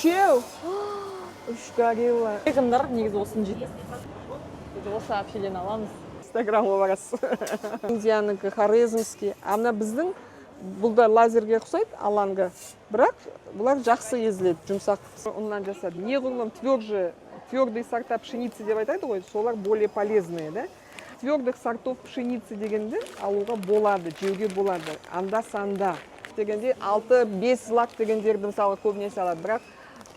Үшеу, үш горилла. Вегандар негізі осыны жейді. Біз осы әпшеден аламыз. Инстаграмға барасыз. Индиянікі хорезмский, а мына біздің, бұл да лазерге ұқсайды, аланга, бірақ бұлар жақсы езіледі, жұмсақ ұннан жасады. Неғұрлым тверже, твердые сорта пшеницы деп айтады ғой, солар более полезные да. Твердых сортов пшеницы дегенді алуға болады, жеуге болады анда санда дегенде. Алты бес злак дегендерді, мысалы, көбінесе алады, бірақ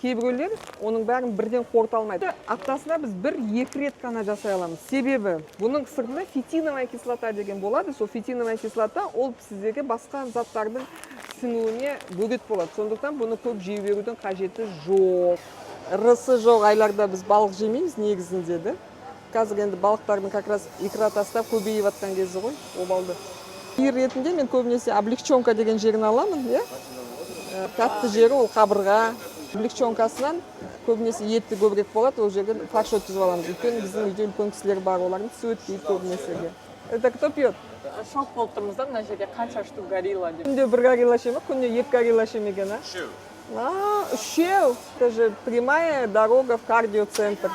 кейбіреулер оның бәрін бірден қорыта алмайды. Аптасына біз бір екі рет қана жасай аламыз, себебі бұның сыртында фитиновая кислота деген болады. Сол фитиновая кислота, ол сіздерге басқа заттардың сіңуіне бөгет болады. Сондықтан бұны көп жей берудің қажеті жоқ. Рысы жоқ айларда біз балық жемейміз негізінде да. Қазір енді балықтардың как раз икра тастап көбейіп жатқан кезі ғой, обалды. Сиыр ретінде мен көбінесе облегченка деген жерін аламын, иә. Тәтті жері ол қабырға. Облегченкасынан көбінесе еті көбірек болады, ол жерден фарш өткізіп аламыз, өйткені біздің үйде үлкен кісілер бар, олардың тісі өтпейді көбінесе. Это кто пьет? Шок болып тұрмыз да, мына жерде қанша штук горилла деп. Күнде бір горилла іше ма, күнде екі горилла іше ме екен, а? Үшеу. А, үшеу. Это же прямая дорога в кардиоцентр.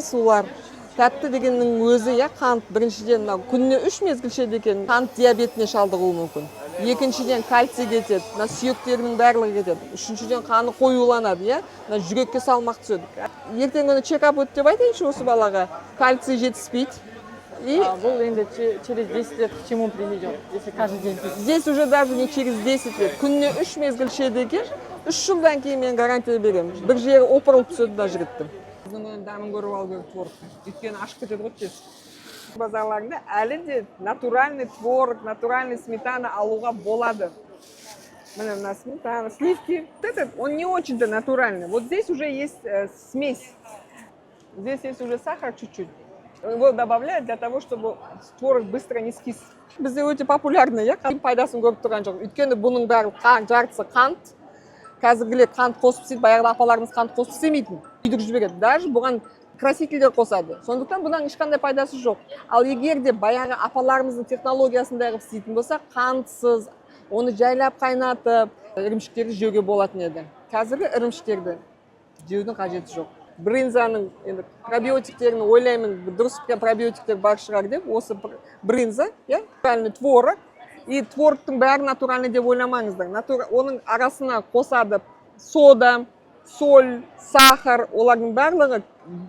Сулар. Тәтті дегеннің өзі, иә, қант. Біріншіден, мынау күніне үш мезгіл ішеді екен, қант диабетіне шалдығуы мүмкін. Екіншіден, кальций кетеді, мына сүйектерінің барлығы кетеді. Үшіншіден, қаны қоюланады, иә, мына жүрекке салмақ түседі. Ертеңгі күні чекап өт деп айтайыншы осы балаға. Кальций жетіспейді. И А, бұл енді через 10 лет к чему приведет, если каждый день пить? Здесь уже даже не через 10 лет. Күніне үш мезгіл ішеді екен. 3 жылдан кейін мен гарантия беремін. Бір жері опырылып түседі мына жігіттің. Біздің оның дәмін көріп алу керек творогтың. Өйткені ашып кетеді ғой тез. Базарларында әлі де натуральный творог, натуральный сметана алуға болады. Міне, мына сметана, сливки. Вот этот, он не очень-то натуральный. Вот здесь уже есть смесь. Здесь есть уже сахар чуть-чуть. Его добавляют для того, чтобы творог быстро не скис. Бізде өте популярный, иә, пайдасын көріп тұрған жоқ. Өйткені бұның бәрі жартысы қант. Қазіргілер қант қосып істейді, баяғыда апаларымыз қант қосып істемейтін. Күйдіріп жібереді. Даже бұған красительдер қосады. Сондықтан бұдан ешқандай пайдасы жоқ. Ал егер де баяғы апаларымыздың технологиясындай қылып істейтін болса, қантсыз, оны жайлап қайнатып, ірімшіктерді жеуге болатын еді. Қазіргі ірімшіктерді жеудің қажеті жоқ. Брынзаның енді пробиотиктерін, ойлаймын, дұрыс пробиотиктер бар шығар деп. Осы брынза, иә, натуральный творог. И творогтың бәрі натуральный деп ойламаңыздар. Оның арасына қосады сода, соль, сахар. Олардың барлығы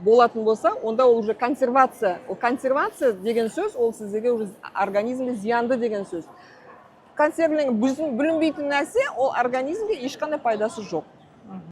болатын болса, онда ол уже консервация. Ол консервация деген сөз, ол сіздерге уже организмге зиянды деген сөз. Консервленген, бүлінбейтін нәрсе, ол организмге ешқандай пайдасы жоқ.